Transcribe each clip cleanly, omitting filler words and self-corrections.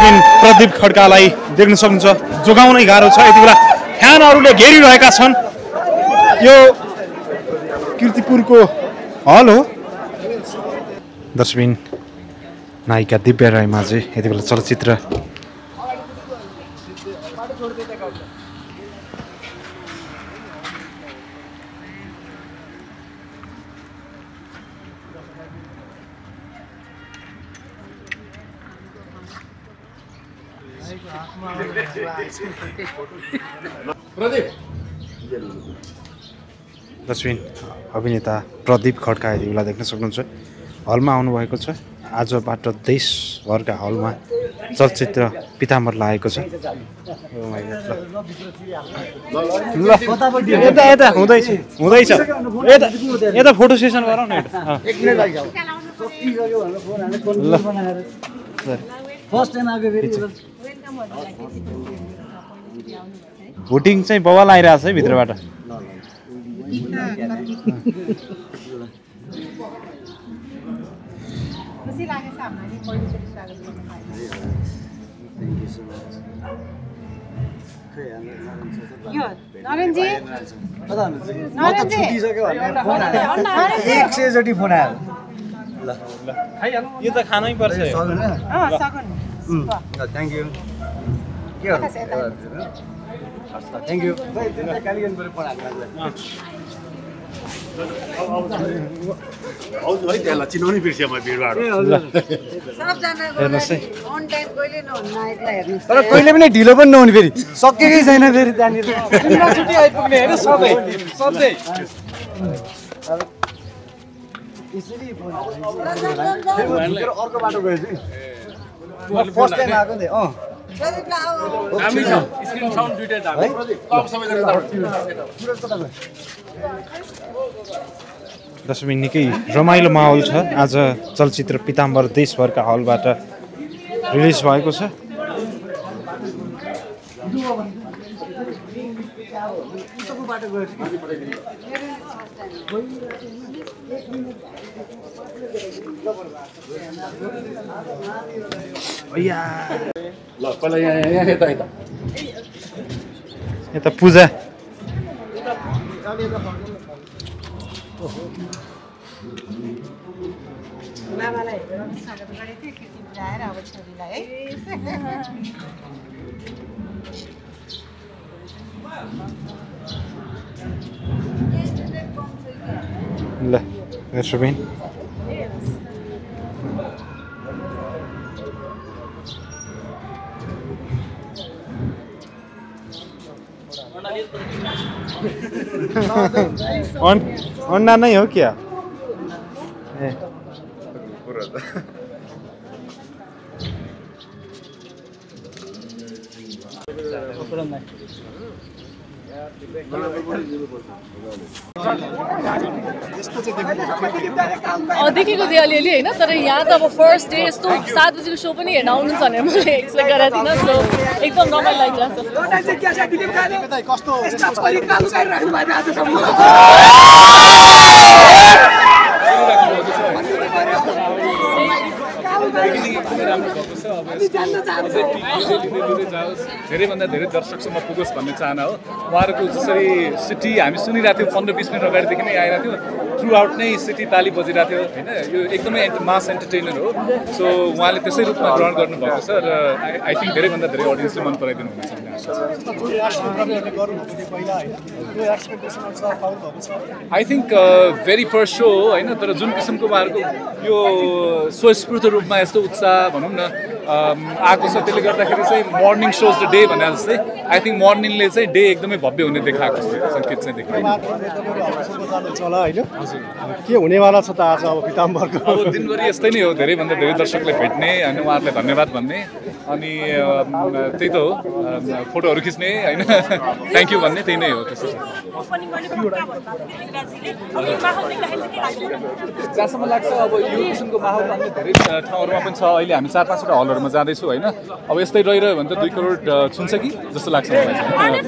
दर्शक प्रदीप खड्कालाई देख्न सक्नुहुन्छ जोगाउनै गाह्रो छ यति बेला फ्यानहरूले घेरिरहेका छन् यो कीर्तिपुरको हल हो दर्शक नायिका दिव्या रायमाझी यति बेला चलचित्र दर्शक अभिनेता प्रदीप खड्का यति बेला देख्न सक्नुहुन्छ हलमा आउनुभएको छ आजबाट देशभरका हलमा चलचित्र पिताम्बर लागेको छ हुँदैछ यता फोटो सेसन गरौँ न भोटिङ चाहिँ बवाल आइरहेको छ है भित्रबाट यो त खानै पर्छ थ्याङ्क यू थ्याङ्क यू चिनाउनै बिर्स्यो म भिडबाट तर कहिले पनि ढिलो पनि नहुने फेरि सकेकै छैन फेरि त्यहाँनिर आइपुग्ने होइन सधैँ अर्को बाटो गएछ फर्स्ट टाइम आएको नि दर्शक निकै रमाइलो माहौल छ आज चलचित्र पिताम्बर देशभरका हलबाट रिलिज भएको छ यता पूजा ल दर्शकबिन अन्डा नै हो क्या देखेको थिएँ अलिअलि होइन तर यहाँ त अब फर्स्ट डे यस्तो 7 बजीको सो पनि हेर्न आउनुहुन्छ भनेर मैले एक्सपेक्ट गरेको थिइनँ सो एकदम रमाइलो लागिरहेको धेरैभन्दा धेरै दर्शकसम्म पुगोस् भन्ने चाहना हो उहाँहरूको जसरी सिटी हामी सुनिरहेको थियौँ 15-20 मिनट अगाडिदेखि नै आइरहेको थियो थ्रु आउट नै सिटी ताली बजिरहेको थियो होइन यो एकदमै मास एन्टरटेनर हो सो उहाँले त्यसै रूपमा ग्रहण गर्नुभएको छ र आई थिङ्क धेरैभन्दा धेरै अडियन्सले मन पराइदिनु हुनेछ भन्ने आशा छ I think very first so हो होइन तर जुन किसिमको उहाँहरूको यो स्वस्फूर्त रूपमा यस्तो उत्साह भनौँ न आएको छ त्यसले गर्दाखेरि चाहिँ मर्निङ सोज द डे भने जस्तै आई थिङ्क मर्निङले चाहिँ डे एकदमै भव्य हुने देखाएको सङ्केत चाहिँ देखाएको के हुनेवाला छ त आज अब पिताम्बरको अब दिनभरि यस्तै नै हो धेरैभन्दा धेरै दर्शकले भेट्ने अनि उहाँहरूलाई धन्यवाद भन्ने अनि त्यही त हो फोटोहरू खिच्ने होइन थ्याङ्क यू भन्ने त्यही नै हो त्यस्तो जहाँसम्म लाग्छ अब यो किसिमको माहौल अन्य धेरै ठाउँहरूमा पनि छ अहिले हामी 4-5 वटा हलहरूमा जाँदैछौँ होइन अब यस्तै रहिरह्यो भने त 2 करोड छुन्छ कि जस्तो लाग्छ मलाई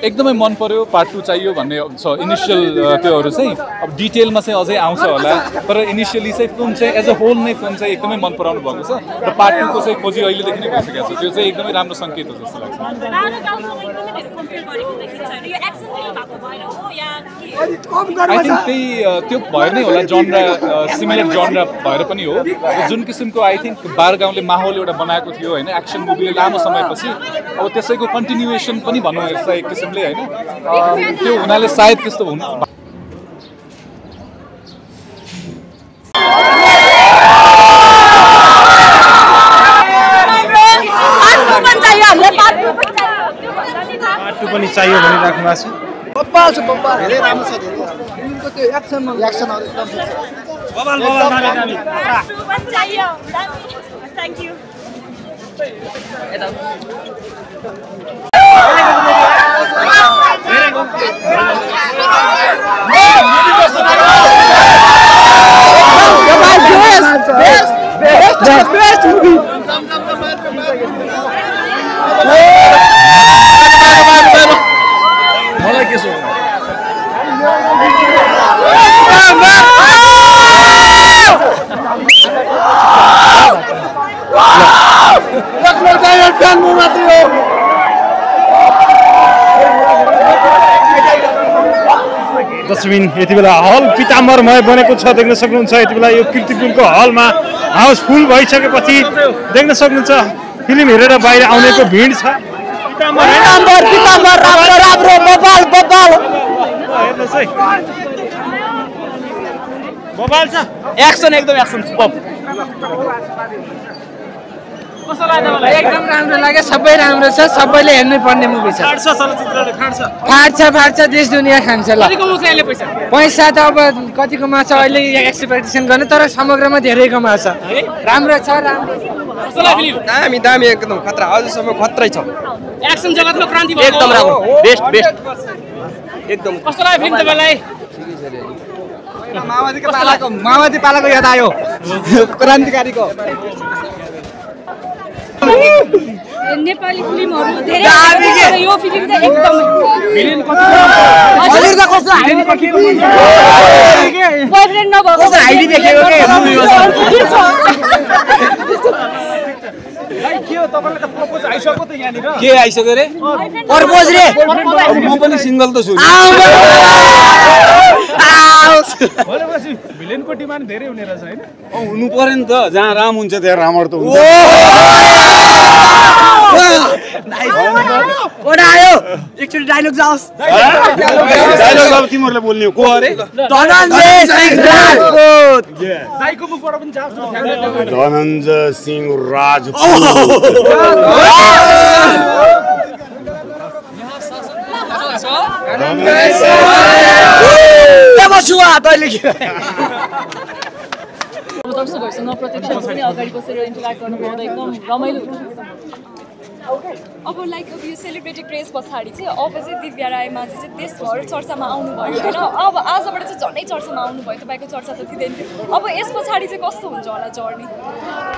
एकदमै मन पर्यो पार्ट 2 चाहियो भन्ने छ इनिसियल त्योहरू चाहिँ अब डिटेलमा चाहिँ अझै आउँछ होला तर इनिसियली चाहिँ फिल्म चाहिँ एज अ होल नै फिल्म चाहिँ एकदमै मन पराउनु भएको छ र पार्ट 2 को चाहिँ खोजी अहिलेदेखि नै भइसकेको छ त्यो चाहिँ एकदमै राम्रो सङ्केत हो जस्तो लाग्छ आई थिङ्क त्यही त्यो भएर नै होला जनरा सिमिलर जनरा भएर पनि हो जुन किसिमको आई थिङ्क बारगाउँले माहौल एउटा बनाएको थियो होइन एक्सन मुभीले लामो समयपछि अब त्यसैको कन्टिन्युएसन पनि भनौँ यसलाई एक किसिमले होइन त्यो हुनाले सायद त्यस्तो हुनु पार्ट 2 पनि चाहियो भनिराख्नु भएको छ बब्बाल छ बब्बाल धेरै राम्रो छ धेरै फिल्मको त्यो एक्सनहरु एकदम बबाल दामी चाहियो थ्यांक यू बेस्ट मुभी मलाई के छ दशबिन यति बेला हल पिताम्बरमय बनेको छ देख्न सक्नुहुन्छ यति बेला यो कीर्तिपुरको हलमा हाउसफुल भइसकेपछि देख्न सक्नुहुन्छ फिल्म हेरेर बाहिर आउनेको भिड छ पिताम्बर राम्रो बब्बाल हेर्नुहोस् है बबाल छ एक्सन एकदम एक्सन सुपर एकदम राम्रो लाग्यो सबै राम्रो छ सबैले हेर्नु पर्ने मुभी छ फाट्छ चलचित्रले फाट्छ देश दुनिया खान्छ ल पैसा त अब कति कमाउँछ अहिले एक्सपेक्टेसन गर्ने तर समग्रमा धेरै कमाउँछ राम्रो छ दामी एकदम खतरा अझसम्म खतरै छ एक्सन जगतमा क्रान्ति भयो एकदम राम्रो बेस्ट एकदम कस्तो लाग्यो फिल्म तपाईलाई माओवादी पालाको याद आयो क्रान्तिकारीको नेपाली फिल्महरु धेरै यो फिल्म चाहिँ एकदम भिलेन कस्तो बोयफ्रेन्ड नभएको कस्तो हाइडी देखेको के मुभीमा के आइसक्यो रे प्रपोज रे म पनि सिंगल त छु भनेपछि भिलेनको डिमान्ड धेरै हुने रहेछ हैन हुनु पर्यो नि त जहाँ राम हुन्छ त्यहाँ रावण त हुन्छ आयो एकचोटि डायलग जाओस् डायलग अब तिमीहरुले बोल्ने हो को अरे धनञ्जय सिंह राजपूत दाइको मुखबाट पनि जाओस् धनञ्जय सिंह राजपूत दर्शकहरूसँग प्रत्यक्ष पनि अगाडि बसेर इन्टरेक्ट गर्नु पाउँदा एकदम रमाइलो हुन्छ अब लाइक अब यो सेलिब्रिटी क्रेज पछाडि चाहिँ अब चाहिँ दिव्या राय माझी चाहिँ देशभर चर्चामा आउनुभयो होइन अब आजबाट चाहिँ झनै चर्चामा आउनुभयो तपाईँको चर्चा त दिँदैन थियो अब यस पछाडि चाहिँ कस्तो हुन्छ होला जर्नी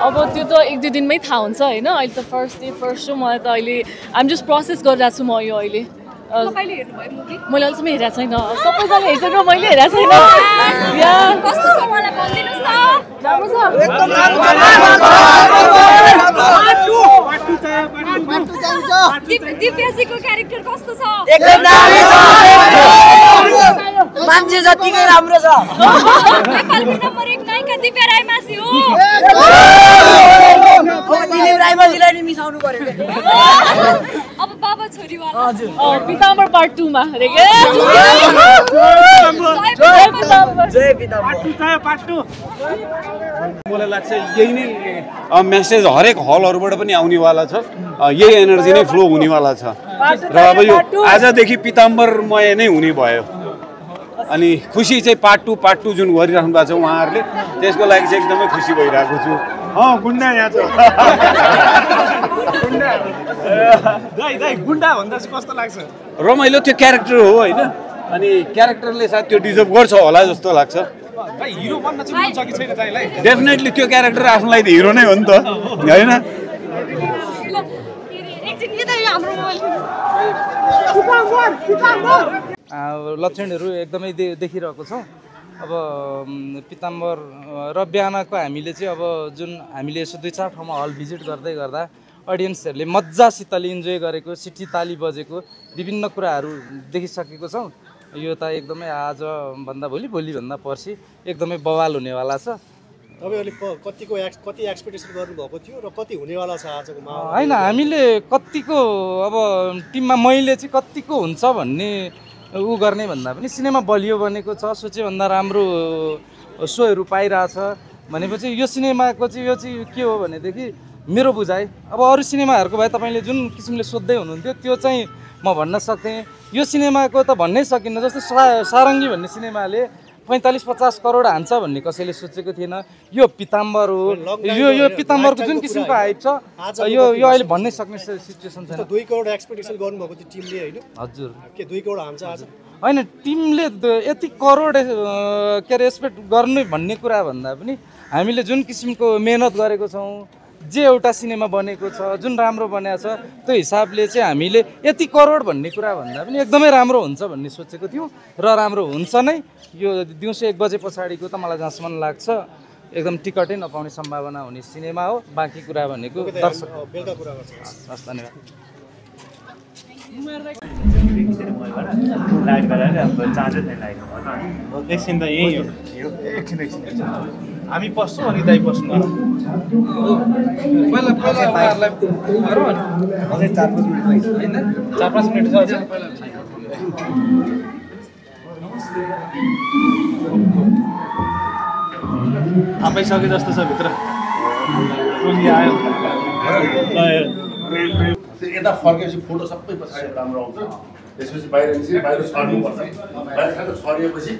अब त्यो त एक दुई दिनमै थाहा हुन्छ होइन अहिले त फर्स्ट सो मलाई त अहिले आइम जस्ट प्रोसेस गरिरहेको छु म यो अहिले तपाईँले हेर्नुभयो मुभी मैले अहिलेसम्म हेरेको छैन सबैजना हेरिसक्यो मैले हेरेको छैन कस्तो छ मलाई भनिदिनुहोस् त राम्रो छ दिव्याजीको क्यारेक्टर कस्तो छ एकदम मान्छे जतिकै राम्रो छ नेपालको नम्बर 1 नायिका दिव्या राय माझी हो दिलीप रायमाझीलाई नि मिसाउनु पर्यो अब बाबा छोरीवाला पिताम्बर पार्ट 2 मा रे के जय पिताम्बर पार्ट 2 मलाई लाग्छ यही नै मेसेज हरेक हलहरुबाट पनि आउनेवाला छ यही एनर्जी नै फ्लो हुनेवाला छ र अब यो आजदेखि पिताम्बरमय नै हुने भयो अनि खुसी चाहिँ पार्ट 2 जुन गरिराख्नु भएको छ उहाँहरूले त्यसको लागि चाहिँ एकदमै खुसी भइरहेको छु गुन्डा यहाँ छ दाइ गुन्डा भन्दा चाहिँ कस्तो लाग्छ रमाइलो त्यो क्यारेक्टर हो होइन अनि क्यारेक्टरले सायद त्यो डिजर्भ गर्छ होला जस्तो लाग्छ भाइ हिरो बन्न चाहिँ मन छ कि छैन दाइलाई डेफिनेटली त्यो क्यारेक्टर आफूलाई त हिरो नै हो नि त होइन एकछिन यता हाम्रो मोबाइल लक्षणहरू एकदमै देखिरहेको छौँ। अब पिताम्बर र बिहानको हामीले चाहिँ अब जुन हामीले यसो 2-4 ठाउँमा हल भिजिट गर्दै गर्दा अडियन्सहरूले मजासितले इन्जोय गरेको, सिटी ताली बजेको विभिन्न कुराहरू देखिसकेको छौँ। यो त एकदमै आजभन्दा भोलिभन्दा पर्सि एकदमै बवाल हुनेवाला छ। तपाईँहरूले कति एक्सपेक्टेसन गर्नुभएको थियो र कति हुनेवाला छ आजको माहौल? होइन, हामीले कतिको अब टिममा मैले चाहिँ कतिको हुन्छ भन्ने ऊ गर्ने भन्दा पनि सिनेमा बलियो बनेको छ, सोचे भन्दा राम्रो सोहरू पाइरहेछ भनेपछि यो सिनेमाको चाहिँ यो चाहिँ के हो भनेदेखि मेरो बुझाइ, अब अरू सिनेमाहरूको भए तपाईँले जुन किसिमले सोध्दै हुनुहुन्थ्यो त्यो चाहिँ म भन्न सक्थेँ। यो सिनेमाको त भन्नै सकिन्न। जस्तो सारङ्गी भन्ने सिनेमाले 45-50 करोड हान्छ भन्ने कसैले सोचेको थिएन। यो पिताम्बर हो, यो पिताम्बरको जुन किसिमको हाइप छ यो अहिले भन्नै सक्ने सिचुएसन छैन। 2 करोड एक्सपेक्टेसन गर्नुभएको थियो टिमले होइन? हजुर, के 2 करोड हान्छ आज? होइन, टिमले यति करोड के अरे एक्सपेक्ट गर्नु भन्ने कुरा भन्दा पनि हामीले जुन किसिमको मेहनत गरेको छौँ, जे एउटा सिनेमा बनेको छ, जुन राम्रो बनेको छ, त्यो हिसाबले चाहिँ हामीले यति करोड भन्ने कुरा भन्दा पनि एकदमै राम्रो हुन्छ भन्ने सोचेको थियौँ र राम्रो हुन्छ नै। यो दिउँसो 1 बजे पछाडिको त मलाई जहाँसम्म लाग्छ एकदम टिकटै नपाउने सम्भावना हुने सिनेमा हो। बाँकी कुरा भनेको दर्शक। बेलुका कुरा गर्छ। हस्, धन्यवाद। एकछिन त यही हो, एकछिन हामी पस्छौँ अनि दाइ पस्नु। पहिला उहाँहरूलाई अझै 4-5 मिनट लाग्छ होइन? 4-5 मिनट छ अझै। आइसके जस्तो छ भित्र। आयो यता फर्केपछि फोटो सबै पछाडि राम्रो आउँछ। त्यसपछि बाहिर निस्कि बाहिर छर्नुपर्छ। बाहिर खाएको छरिएपछि